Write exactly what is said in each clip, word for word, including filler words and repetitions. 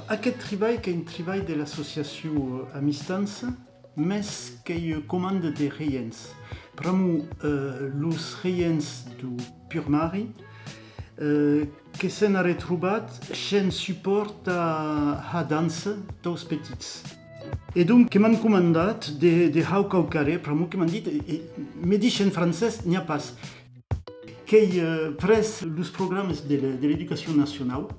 Aqueth tribalh qu'ei un tribalh de l'associacion, eh, Amistança, mès qu'ei ua comanda de regents. Pr'amor, eh, los regents deu Purmari, eh, que s'èn arretrobats shens supòrt a har dança taus petits. E donc que m'an comandat de, de har quauquarren, pr'amor que m'an dit, e, e, me ditz en francés, n'i a pas. Qu'èi, eh, pres los programas de, de l'Educacion Nacionau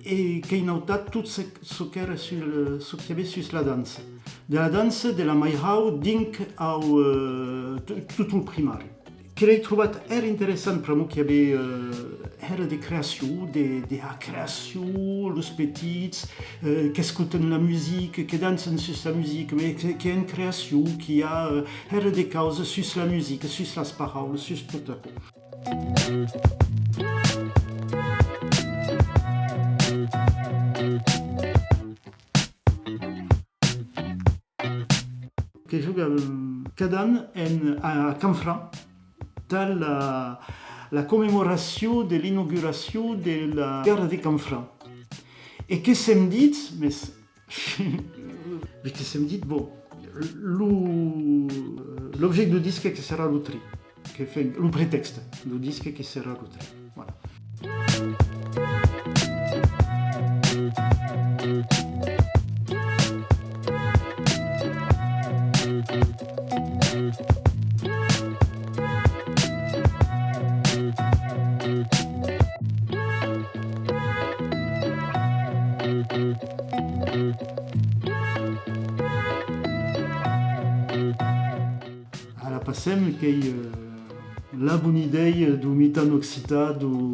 e qu'èi nautat tot ce, çò qu'èra sul, çò qu'i avè sus la dança. De la dança, de la mairau, dinc au, eh, to-, tot lo primari. Que l'èi trobat hèra interessant, pr'amor qu'i avè, eh, hèra de creacion, de, de har creacion, los petits, eh, qu'escotan la musica, que dançan sus la musica, mès que, qu'ei en creacion, qu'i a, eh, hèra de causas sus la musica, sus las paraulas, sus tot aquò. Que joga, eh, cada an en, a Canfranc, tà la, la commemoracion de l'inauguracion de la gara de Canfranc. E que s'èm dit, mès, que s'èm dit, bon, lo, l'objècte deu disque que serà lo tri, que fèm, lo pretèxte deu disque que serà lo tri. Voilà. Ara Passem qu'ei, eh, la bona idèia deu mitan occitan deu,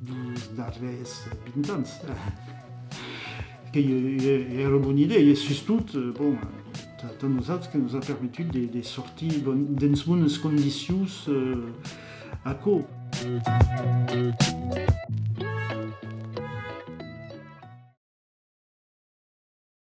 deus darrèrs vint ans. Qu'ei, eh, era bona idèia, e sustot, eh, bon, eh, tà, tà nosauts que nos a permetut de, de sortir bon, dens bonas condicions, eh, aquò.